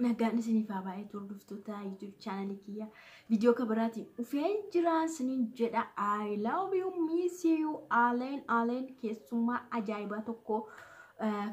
Nagaan isiniif haa baay'atu hordoftoota YouTube chaanalii kiyya. Viidiyoo kabiraatiin dhufee jira isiniin jedha. I love you, miss you. Aleen aleen keessummaa ajaa'ibaa tokko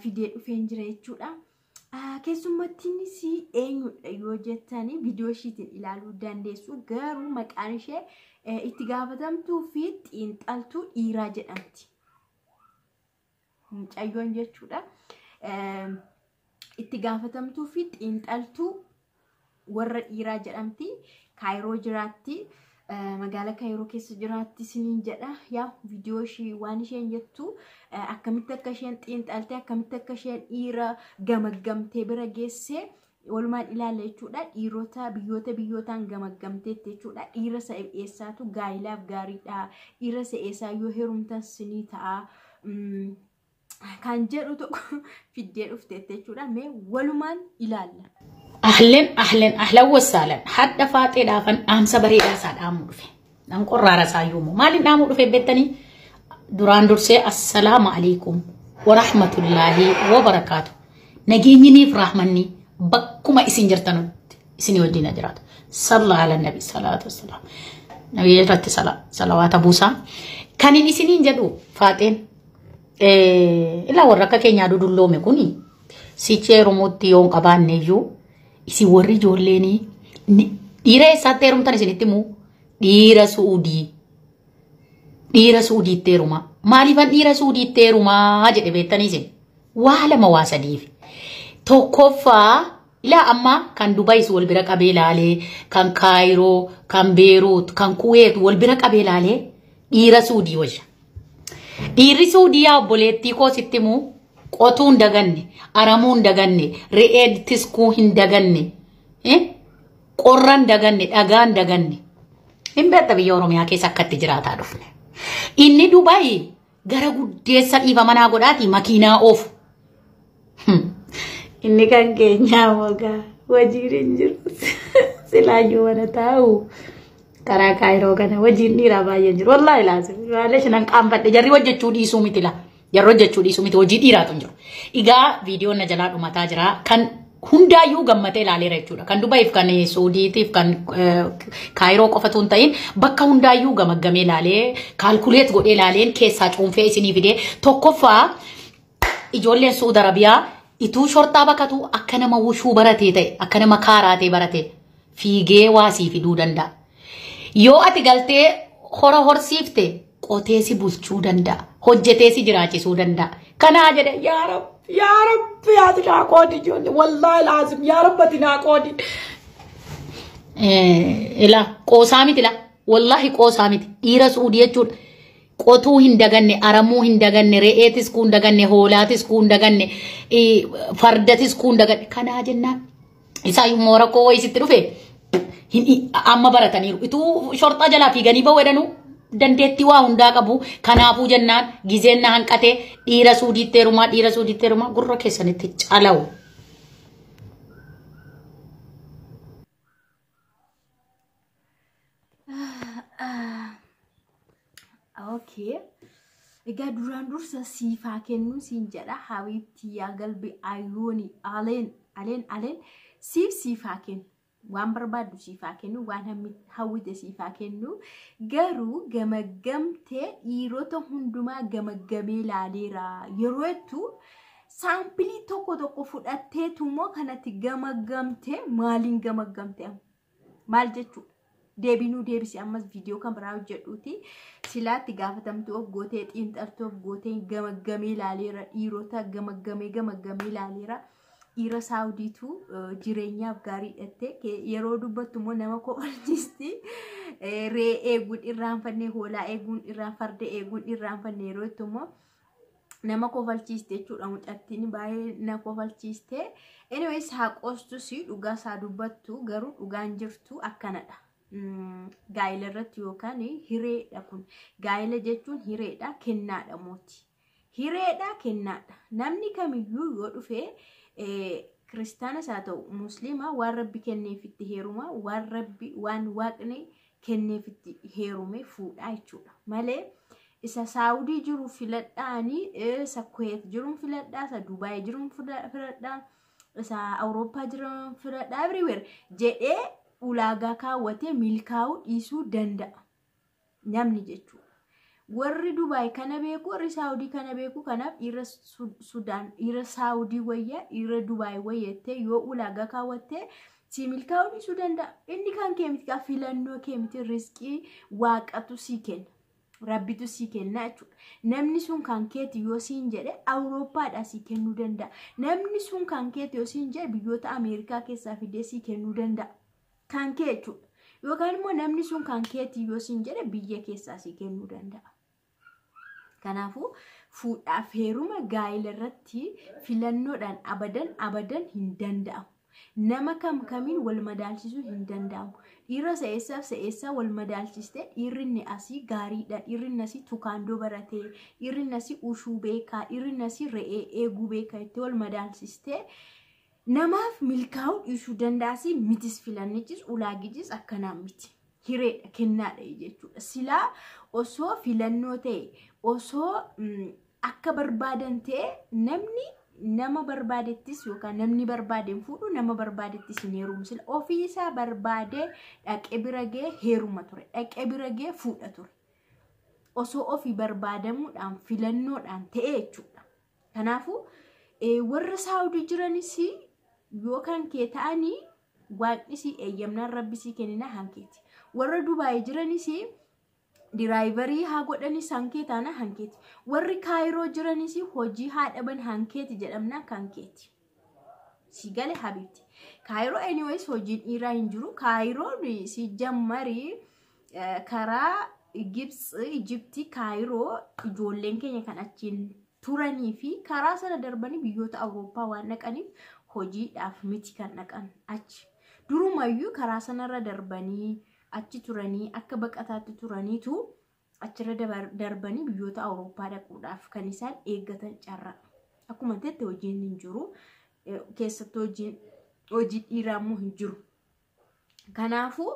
fidee dhufeen jira jechuudha. Keessummattiinis eenyudha yoo jettanii viidiyoo ishiitiin ilaaluu dandeessu. Garuu maqaan ishee itti gaafatamtuu fi xiinxaltuu dhiiraa jedhamti. Mucayyoon jechuudha. Itti gaafatamtuu fi xiinxaltuu warra dhiiraa jedhamti. Kaayiroo jiraatti. Magaalaa Kaayiroo keessa jiraatti isiniin jedha. Yaa viidiyoo ishii waan isheen jettu akkamitti akka isheen xiinxalte, akkamitti akka isheen dhiira gamaggamtee bira geesse walumaan ilaalla jechuudha. Dhiirota biyyoota biyyootaan gamaggamteetti jechuudha. Dhiira isa eessaatu gaa'ilaaf gaariidha. Dhiira isa eessaa yoo heerumtan sinii ta'a. Kan jedhu tokko fiddee dhufteetti jechuudha. Mee walumaan ilaalla. Ahleen ahleen ahlan wassaalan hadda faaxeedhaafan dhaamsa bareedaa isaa dhaamuu dhufe. Nan qorraara isaa yoomuu maaliin dhaamuu dhufe beektanii duraan dursee assalaamu alaikum warahmatullaahi wabarakaatu. Nageenyiniif rahmanni bakkuma isin jirtanutti isinii wajjin jiraatu. Salla ala nabi salaatu wassalaam. Nabi irratti salawaata buusaa. Kan inni isiniin jedhu faaxeen ilaa warra akka keenyaa dudulloome kuni sichi heerumuutti yoo hin qabaanne iyyuu isin warri ijoolleenii dhiira eessaatti heerumtan isinitti himu dhiira Suudii. Dhiira Suudiitti heerumaa. Maaliifan dhiira Suudiitti heerumaa jedhe beektanii isin? Waa lama waa sadiif. Tokkoffaa ilaa amma kan Dubaayis wal bira qabee ilaalee, kan Kaayiroo, kan Beeruut, kan Kuweet wal bira qabee ilaalee dhiira Suudii wayya. Dhiirri Suudii yaa obboleettii koo sitti himu qotuu hin daganne, aramuu hin daganne, re'ee tiskuu hin daganne, qorra hin daganne, dhagaa hin daganne. Hin beekta biyya Oromiyaa keessa akkatti jiraataa dhufne. Inni Dubaay gara guddeessa dhiifa manaa godhaati makiinaa oofu. Inni kan keenyaa mogaa hojiin hin jiru. Silaayyuu mana taa'u. Karaa Kaayiroo kana hojiin dhiiraa baay'een jiru. Wallaahi laazim. Maalee shinan qaanfadhe jarri hojjechuu dhiisuu miti la. Jarri hojjechuu dhiisuu miti hojii dhiiraatu hin jiru. Egaa viidiyoon na jalaa dhumataa jira. Kan hundaayyuu gammatee ilaaleera jechuudha. Kan Dubaayif kan Suudiitiif kan Kaayiroo qofatu hin ta'in bakka hundaayyuu gamaggamee ilaalee kaalkuleet godhee ilaaleen keessaa cuunfee isinii fidee tokkoffaa ijoolleen Suudi Arabiyaa ituu shorxaa bakatu akka nama wushuu baratee ta'e akka nama kaaraatee barate fiigee waasii fiduu danda'a. Yoo ati galtee hora horsiifte qotee si bulchuu danda'a. Hojjetee si jiraachisuu danda'a. Kanaa jedhe yaa Rabbi yaa Rabbi ati naa qoodi ijoollee wallaahi laazim yaa Rabbi ati naa qoodi. Ilaa qoosaa miti laa wallaahi qoosaa miti dhiira Suudii jechuudha. Qotuu hin daganne, aramuu hin daganne, re'eetis kuu hin daganne, hoolaatis kuu hin daganne, fardatis kuu hin daganne. Kanaa jennaan isaayyuu immoo rakkoo wayii sitti dhufe amma barataniiru. Ituu shorxaa jalaa fiiganii ba'u jedhanuu dandeettii waa hundaa qabu. Kanaafuu jennaan gizeen na hanqatee dhiira Suudiitti heerumaa dhiira Suudiitti heerumaa gurra keessanitti calawu. Okay. Egaa duraan dursa siifaa kennuu siin jedha. Habiibtii yaa galbi ayyooni aleen aleen aleen siif siifaa kennu. Waan barbaaddu siifaa kennu, waan hawwite siifaa kennu. Garuu gamaggamtee dhiirota hundumaa gamaggamee ilaaleera. Yeroo jettu saampilii tokko tokko fudhatteetu immoo kanatti gamaggamtee maaliin gamaggamte? Maal jechuudha? Deebinuu deebisi ammas viidiyoo kan biraa hojjedhuuti. Silaatti gaafatamtuu of gootee xiinxaltuu of gootee gamaggamee ilaaleera. Dhiirota gamaggamee gamaggamee ilaaleera. Dhiira Saawudiitu jireenyaaf gaarii dhatte yeroo dubbattu immoo nama kofalchiisti. Re'ee eeguun irraanfanne, hoolaa eeguun irraan, farda eeguun irraanfanne yeroo jettu immoo nama kofalchiiste jechuudha. Mucattiin baay'ee na kofalchiiste. Anyways haa qoostus dhugaa isaa dubbattu garuu dhugaan jirtu akkanadha. Gaa'ela irratti yookaan hireedha kun. Gaa'ela jechuun hireedha kennaadha mooti. Hireedha kennaadha. Namni kamiyyuu yoo dhufe kiristaanas haa ta'u musliima waan rabbi kenneefitti heeruma waan rabbi waan waaqni kenneefitti heerume fuudhaa jechuudha. Malee isa Saawudii jiru filadhaanii isa Kuweet jiru filadhaa isa Dubaay jiru filadhaa isa Awurooppaa jiran filadha, everywhere jedhee ulaagaa kaawwatee milkaa'uu dhiisuu danda'a namni jechuudha. Warri Dubaay kana beeku, warri Saawudii kana beeku. Kanaaf dhiira Sudaan, dhiira Saawudii wayya, dhiira Dubaay wayyattee yoo ulaagaa kaawwattee si milkaa'uu dhiisuu danda'a. Inni kan kee miti, filannoo kee miti, riskii waaqatu sii kenna. Rabbitu sii kenna jechuudha. Namni sun kan keeti yoo siin jedhe Awurooppaadhaa sii kennuu danda'a. Namni sun kan keeti yoo siin jedhe biyyoota Ameerikaa keessaa fidee sii kennuu danda'a. Kan kee jechuudha. Yookaan immoo namni sun kan keeti yoo siin jedhe biyya keessaa sii kennuu danda'a. Kanaafuu fuudhaaf heeruma gaa'ela irratti filannoodhaan abadan abadan hin danda'amu. Nama kam kamiin wal madaalchisuu hin danda'amu. Dhiira sa'eessaaf sa'eessaa wal madaalchistee dhiirri inni asii gaariidha, dhiirri inni asii tukaandoo baratee, dhiirri inni asii ushuu beekaa, dhiirri inni asii re'ee eeguu beekaa itti wal madaalchistee namaaf milkaa'uu dhiisuu danda'as mitis filannichis ulaagichis akkanaa miti. Hireedha, kennaadha jechuudha. Silaa osoo filannoo ta'e, osoo akka barbaadan ta'e, namni nama barbaadettis yookaan namni barbaade hin fuudhu, nama barbaadettis hin heerumu. Sila ofii isaa barbaadee dhaqee bira ga'ee heeruma ture, dhaqee bira ga'ee fuudha ture. Osoo ofii barbaadamuudhaan filannoodhaan ta'e jechuudha. Kanaafuu warra Saawudii jiranis yoo kan kee ta'anii waaqni si eeyyamnaan rabbi si kennina hankeeti. Warra Dubaay jiranis diraayivarii haa godhanis hankee taana hankeeti. Warri Kaayiroo jiranis hojii haa dhaban hankeeti jedhamna hankeeti. Si gale habiibti. Kaayiroo anyways hojiin dhiiraa hin jiru. Kaayiroon si jammarii karaa Gibxi, Ijiptii, Kaayiroo ijoolleen keenya kan achiin turanii fi karaa sana darbanii biyyoota Awurooppaa waan dhaqaniif hojiidhaaf miti kan dhaqan achi. Durumayyuu karaa sanarra darbanii achi turanii akka baqataatti turaniitu achirra darbanii biyyoota Awurooppaa dhaquudhaaf kan isaan eeggatan carraa. Akkuma ta'etti hojiin hin jiru. Keessattuu hojii dhiiraa immoo hin jiru. Kanaafuu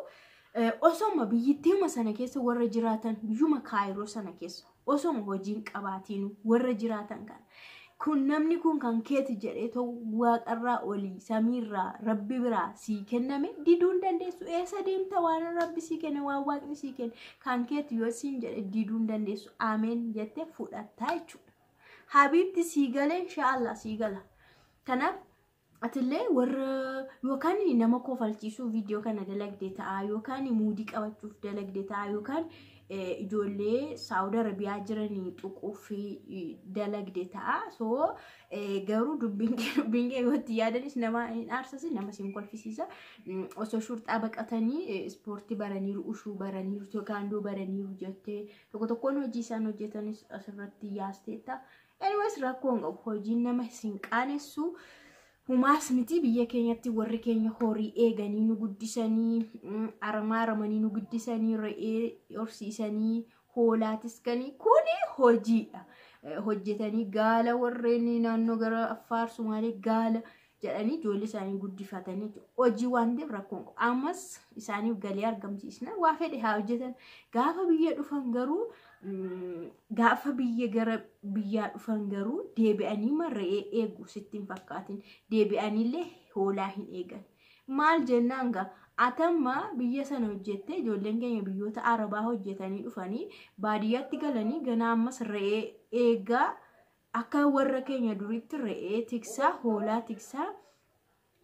osoma biyyittiima sana keessa warra jiraatan, biyyuma Kaayiroo sana keessa osoma hojiin qabaatiin warra jiraatan kana. Kun namni kun kan keeti jedhee ta'u waaqarraa olii samiirraa rabbi biraa sii kenname diduu hin dandeessu. Eessa deemta? Waan rabbi sii kenne, waan waaqni sii kenne kan keeti yoo siin jedhe diduu hin dandeessu. Ameen jettee fudhattaa jechuudha. Habiibti, sii galee? Inshaallah sii gala. Kanaaf atillee warra yookaan nama kofalchiisuu viidiyoo kana dalagde ta'a, yookaan muudii qabachuuf dalagde ta'a, yookaan ijoollee Saawud Arabiyaa jiranii tuquuf dalagde ta'a. So garuu dubbiin kee yoo itti yaadanis nama hin aarsasi, nama sin kolfisiisa. Osoo shurxaa baqatanii ispoortii baraniiru, ushuu baraniiru, teekaandoo baraniiru jettee tokko tokkoon hojii isaan hojjetanis asirratti yaasteetta. Anyways, rakkoo hin qabu. Hojiin nama sin qaanessu. Humaas miti. Biyya keenyatti warri keenya horii eeganii nu guddisanii, aramaa aramanii nu guddisanii, re'ee horsiisanii, hoolaatis kanii kuni hojiidha. Hojjetanii gaala warreen naannoo gara Affaar, Sumaalee gaala jedhanii ijoollee isaanii guddifatanii hojii waan ta'eef rakkoon qabu. Ammas isaaniif galii argamsiisna, waa fedhe haa hojjetan. Gaafa biyya dhufan garuu, gaafa biyya gara biyyaa dhufan garuu deebi'anii re'ee eegu sitti hin fakkaatin, deebi'aniillee hoolaa hin eegan. Maal jennaan gaa, atamma biyya sana hojjettee ijoolleen keenya biyyoota arabaa hojjetanii dhufanii baadiyyaatti galanii ganaa ammas re'ee eegaa, akka warra keenya duriitti re'ee tiksaa, hoolaa tiksaa,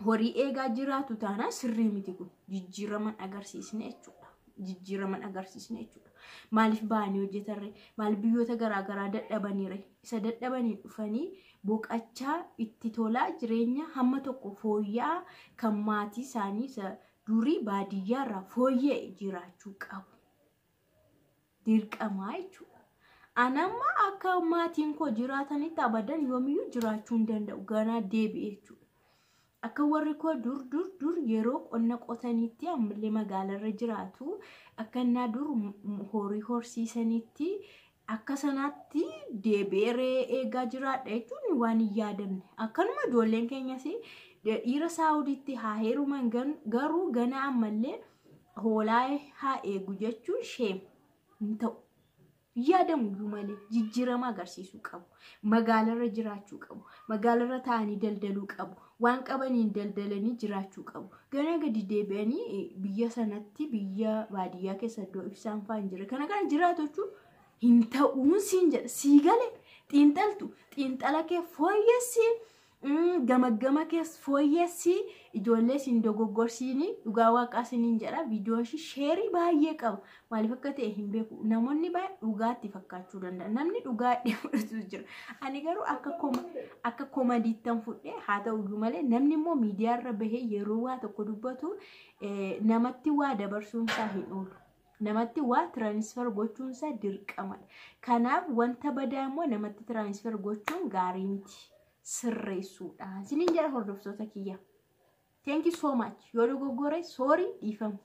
horii eegaa jiraatu taanaan sirrii miti. Kun jijjiiraman agarsiisne jechuudha. Jijjiiraman agarsiisne jechuudha. Maaliif ba'anii hojjetarre? Maaliif biyyoota garaagaraa dadhabaniire? Isa dadhabanii dhufanii boqochaa itti tolaa jireenya hamma tokko fooyya'aa kan maatii isaanii isa durii baadiyyaarraa fooyya'e jiraachuu qabu. Dirqamaa jechuudha. Anamma akka maatiin koo jiraatanitti abadan yoomiyyuu jiraachuu hin danda'u. Ganaa deebi'e jechuudha. Akka warri koo dur dur dur yeroo qonna qotanitti ammallee magaalarra jiraatu, akka innaa dur horii horsiisanitti akka sanaatti deebi'ee re'ee eegaa jiraadha jechuun waan hin yaadamne. Akkanuma ijoolleen keenyas dhiira Saawudiitti haa heeruman, garuu gana ammallee hoolaa haa eegu jechuun shame hin ta'u. Yaadamu iyyuu malee jijjiirama agarsiisuu qabu. Magaalarra jiraachuu qabu. Magaalarra taa'anii daldaluu qabu. Waan qabaniin daldalanii jiraachuu qabu. Gana gadi deebi'anii biyya sanatti, biyya baadiyyaa keessa iddoo ibsaan fa'aa hin jirre kana kan jiraatu jechuun hin ta'uun siin jedha. Sii gale xiinxaltu, xiinxala kee fooyyessi, gamaggama kee fooyyessi, ijoollee siin dogoggorsiini. Dhugaa waaqaa siniin jedha, viidiyoon ishii sheerii baay'ee qaba. Maaliif akka ta'e hin beeku. Namoonni baay'ee dhugaatti fakkaachuu danda'a. Namni dhugaa fudhatu jira. Ani garuu akka komadiittan fudhee. Haa ta'u malee, namni immoo miidiyaarra bahee yeroo waa tokko dubbatu namatti waa dabarsuunsaa hin oolu. Namatti waa transfer gochuunsaa dirqamadha. Kanaaf wanta badaa immoo namatti transfer gochuun gaarii miti. Sirreessuudha. Isiniin jedha, hordoftoota kiyya. Thank you so much. Yoo dogoggore, sorry, dhiifama.